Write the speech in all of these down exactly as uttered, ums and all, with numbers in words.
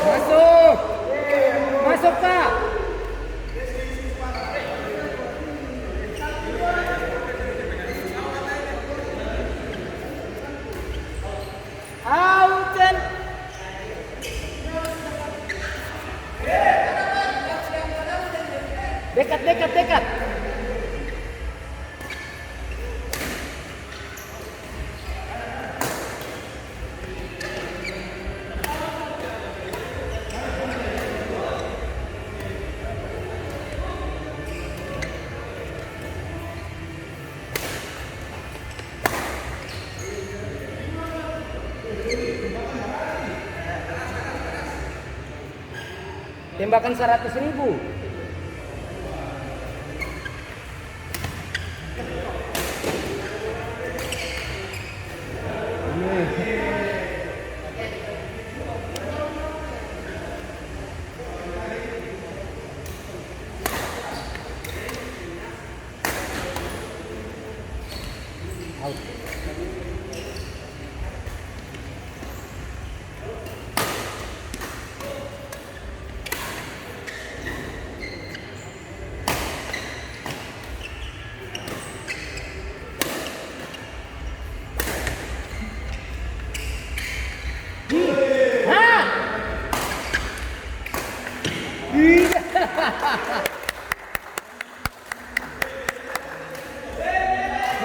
Masuk! Masuk, Pak! Auten! Dekat, dekat, dekat! Tembakan saratus ribu.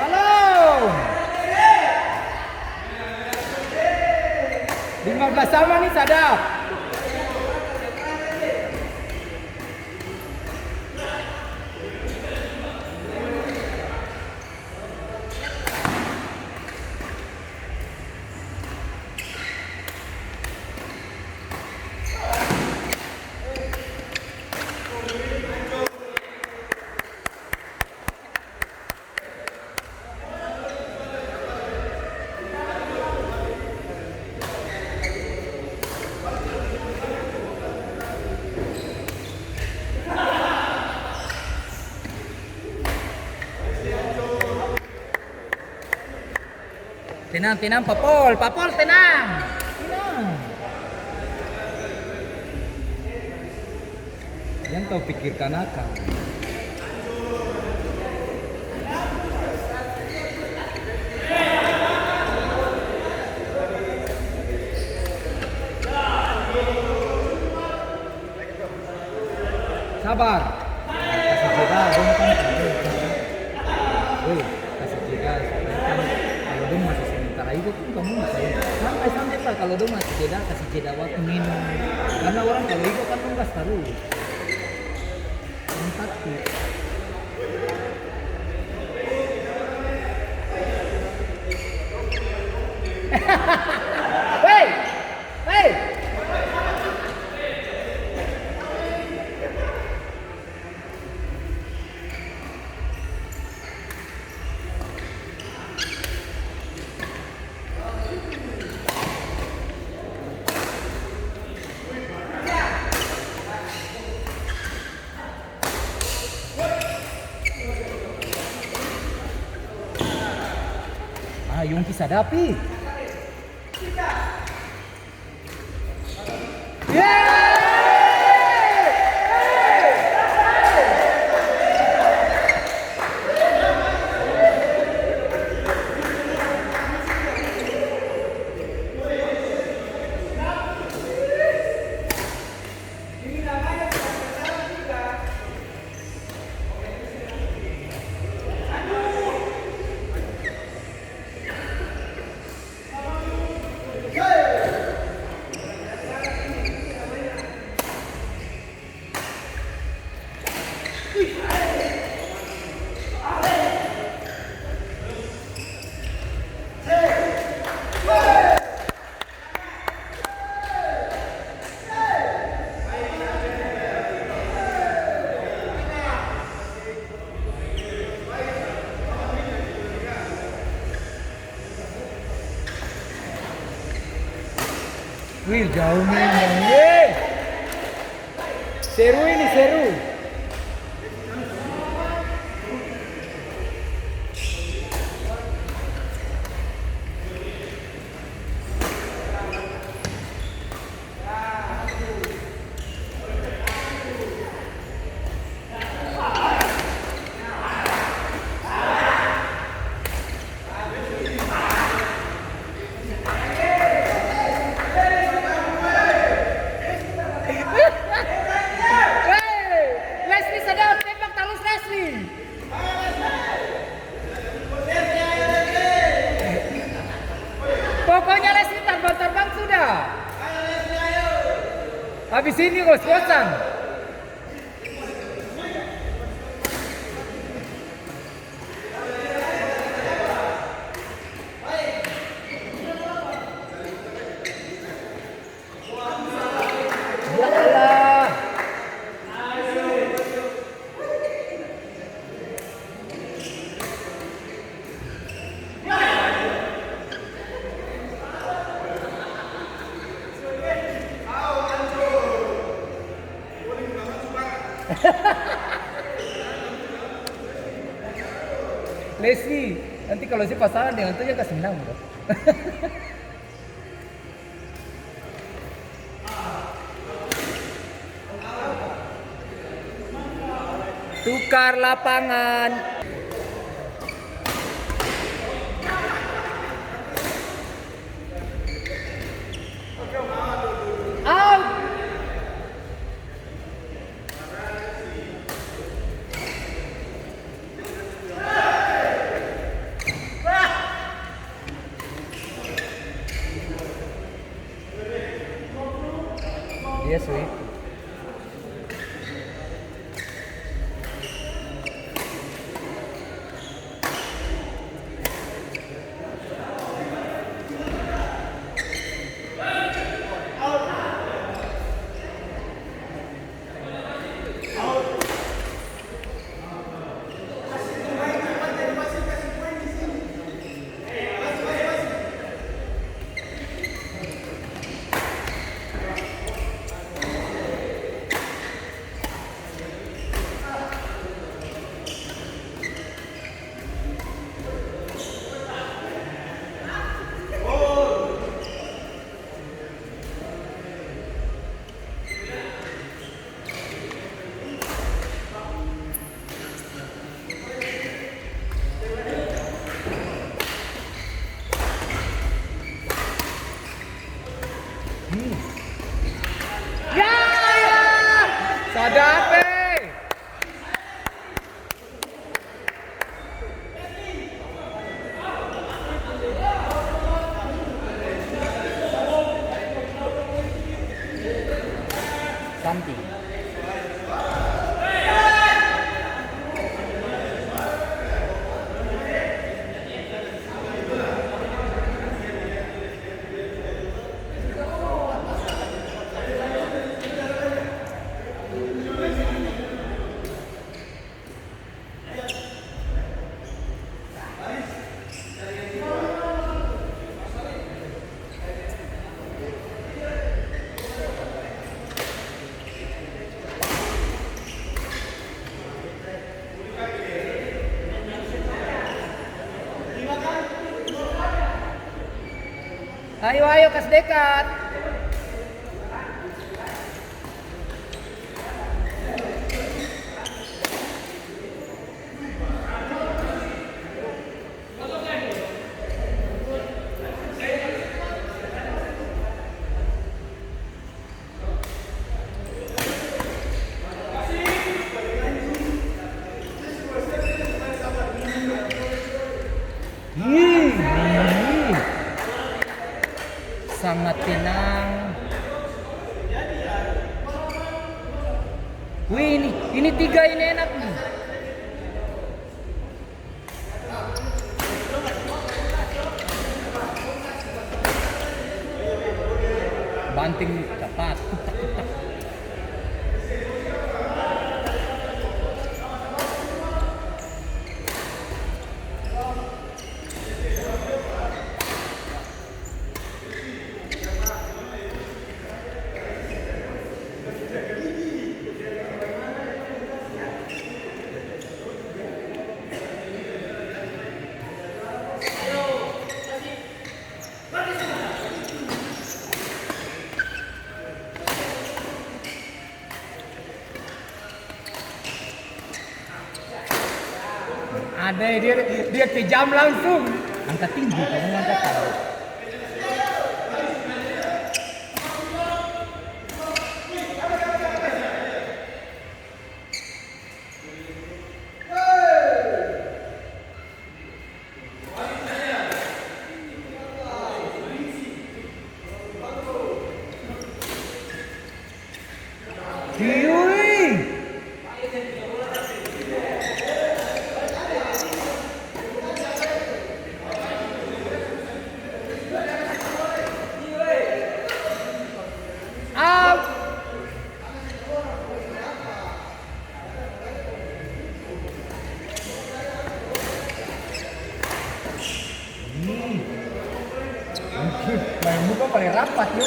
Balom. Lima belas sama nih, sadap. Tenang, tenang, Papol, Papol, tenang. Tenang. Jang tau pikirkan akang. Sabar. Kasi jeda, dong kan. Weh, kasi jeda, sabar kan. Kalo dong masih sementara iko kan, kamong bisa iko. Santai, santai, Pak. Kalo dong masih jeda, kasi jeda waktu minum. Karna orang kalo iko kan, dong gas tarus. Dong taktik. Hei! Hei! Ah, Yongki sadap ih. Wih, jauh, men, jauh. Yeay. Seru ini, seru. Hei, Leslie sadap, tembak tarus, Leslie. Pokoknya Leslie tarbang-tarbang sudah. Habis ini ngos-ngosan. Ya Allah. Leslie, nanti kalau se pasangan dengan tu, jang kasi menang, bro. Tukar lapangan. Out. Dia su itu. Hmm. Ya, ya. Sadap, eh. Something. Ayo, ayo, kas dekat. Sangat tenang. Wih, ini, ini tiga ini enak nih. Banting capat, tutak, tutak. Ada dia, dia kejam langsung. Angkat tinggi, kamu angkat tinggi. Hiui. Au. Ih. Maeng muka paleng rapat, yo.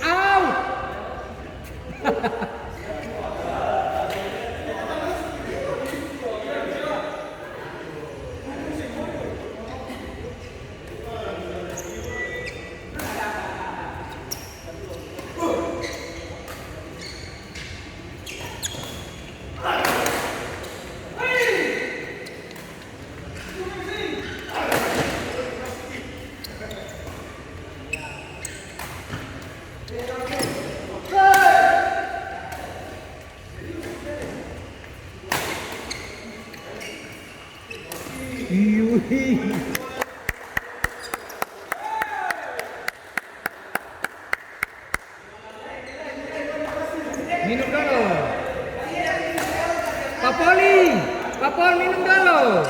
Au! Iuhi. Minum dolo. Papoli, Papol minum dolo.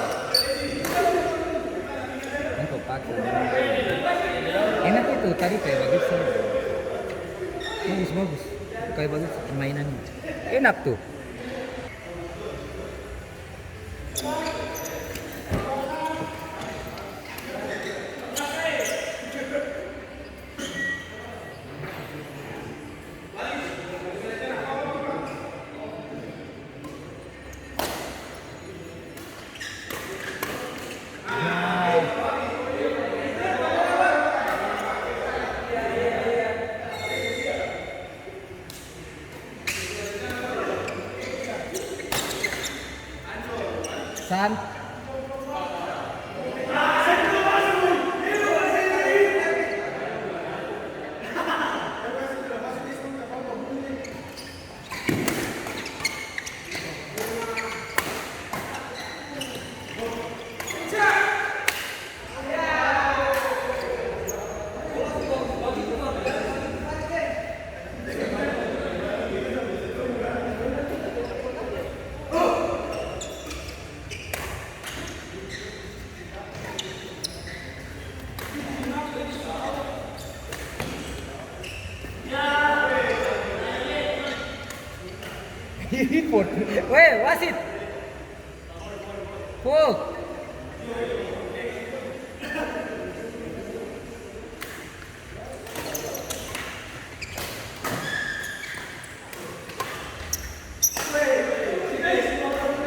Ini kok pake minum dolo. Enak itu, tadi kayak bagus sih. Bagus, bagus. Kayak bagus permainan ini. Enak tuh. San. Hipot. Weh, wasit. Full.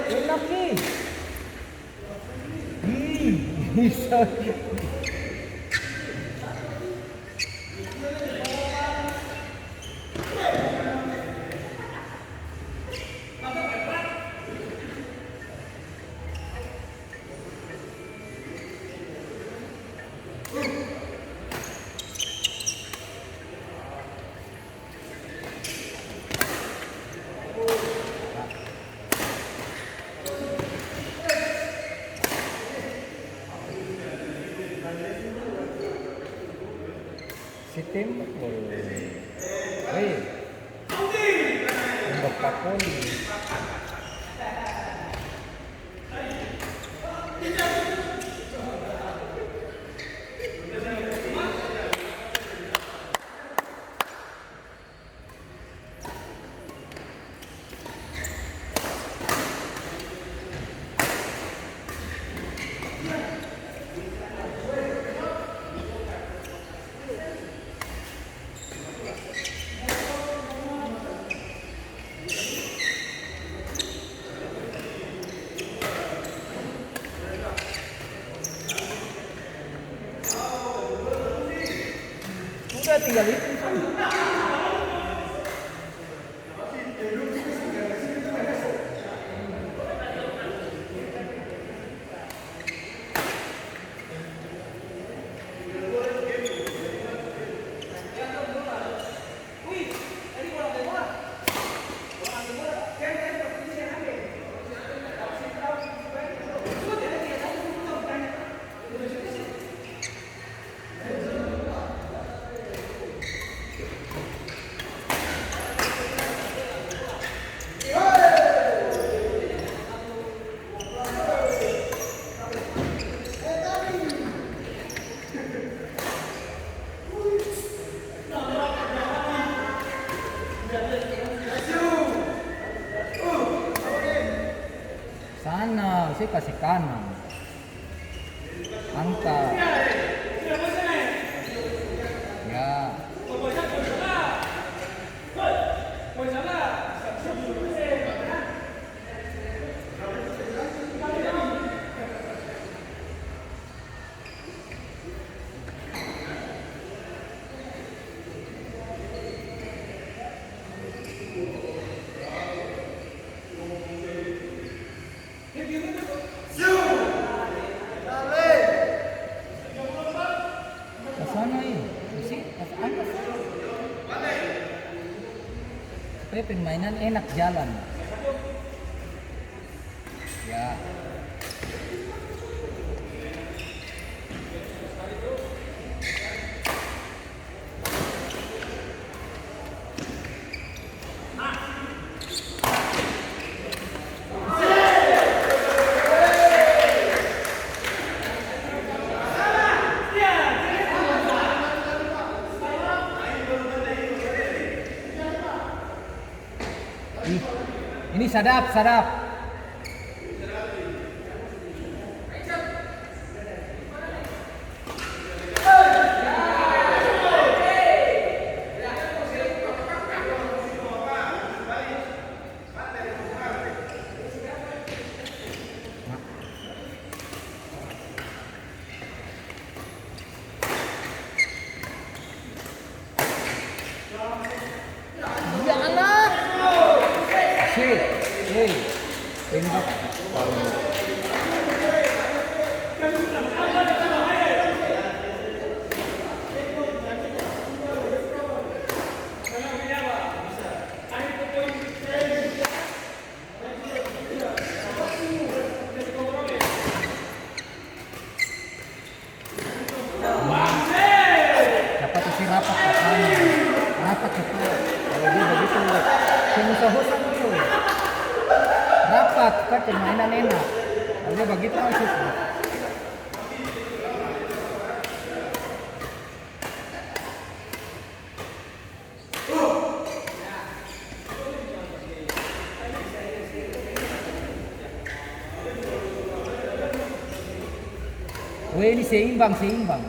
Enak nih. Hmm, bisa. Si tembak baru. Hei. Tembak pakoli. Udah, tinggal itu, San. Sana, se kasi kanang. Angka. Ya. Kasana, eh. Isi, kasana. Supaya permainan enak jalan. Ya. Ih, ini sadap, sadap. Iya, anak. Asik. Hei. Tembak. Dapat isi rapat ka sana. Rapat itu. Kalau dia begitu, seng usah hosan dulu. Rapat, kan permainan enak. Kalau dia begitu, langsung. Weh, ini seimbang, seimbang.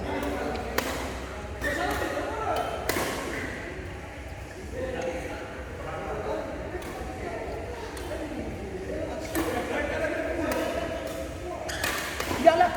Iyalah.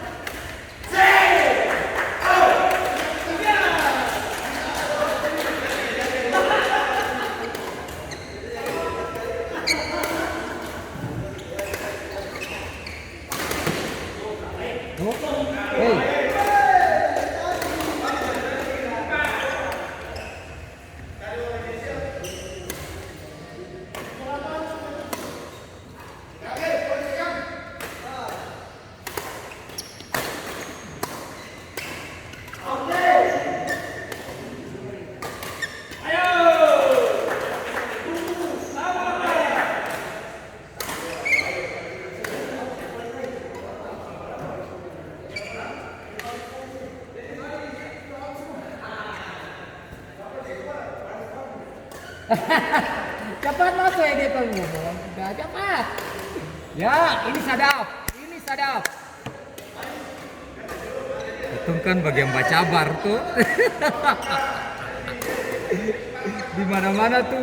Capat maso e, dia pung ngomong. Nah, capat. Ya, ini sadap. Ini sadap. Katong kan bagian bacabar tu. Di mana-mana tu.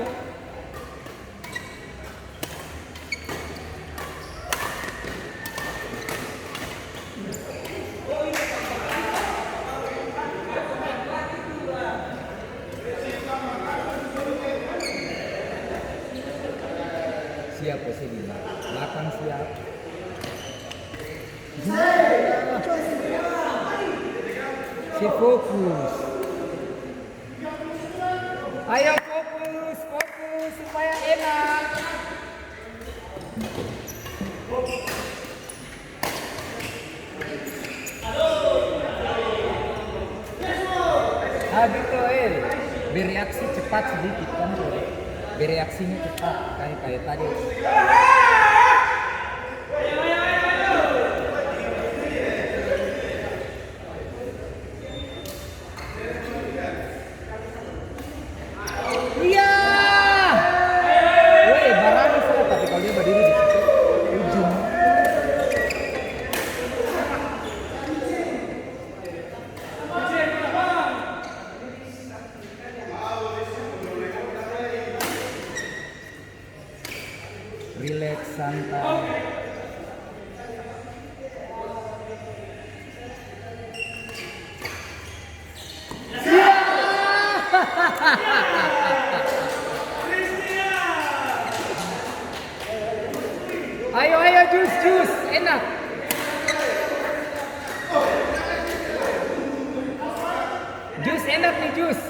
Siap, posisi di belakang siap. Si fokus. Ayo fokus, fokus supaya enak. Ah, gitu, eh. Bereaksi cepat sedikit, kan. Bereaksinya cepat, kayak, kayak tadi. Iya. Weh, barani sudah, tapi kalau dia berdiri di situ, ujung. Rileks, santai. Ayo, ayo, jus, jus, enak. Jus, enak nih, jus.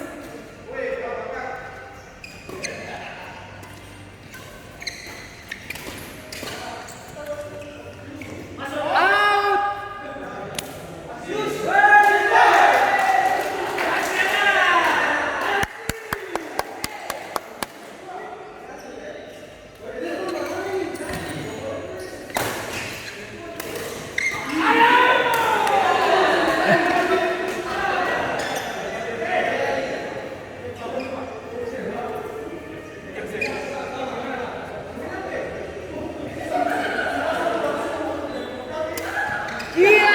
Iya.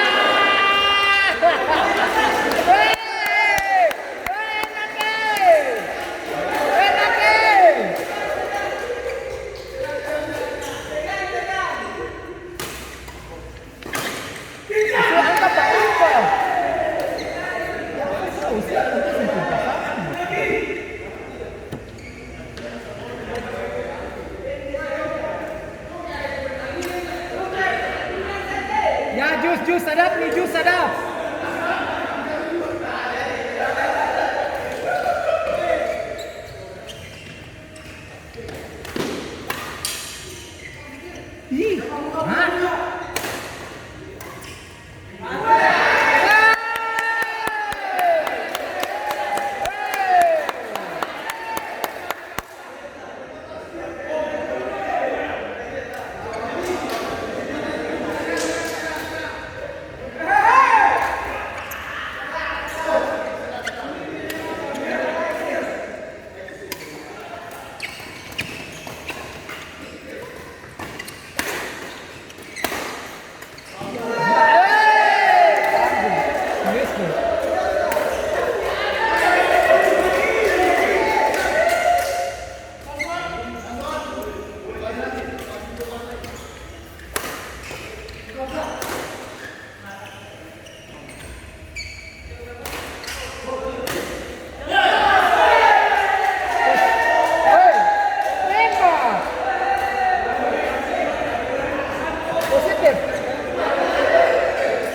Weh, weh, enak, eh. Enak, eh. Angkat, angkat, angkat. Ya, jus, jus, sadap nih, jus, sadap. Ih, hah?